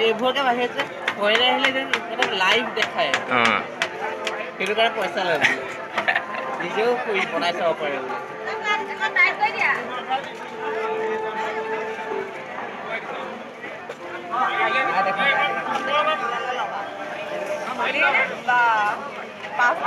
এইবোৰকে বাহিৰত যে ফৰেনাৰ আহিলে যেন এটা লাইভ দেখায়, সেইটো কাৰণে পইচা লয়, নিজেও কৰি বনাই চাব পাৰে বোলে। পাঁচ।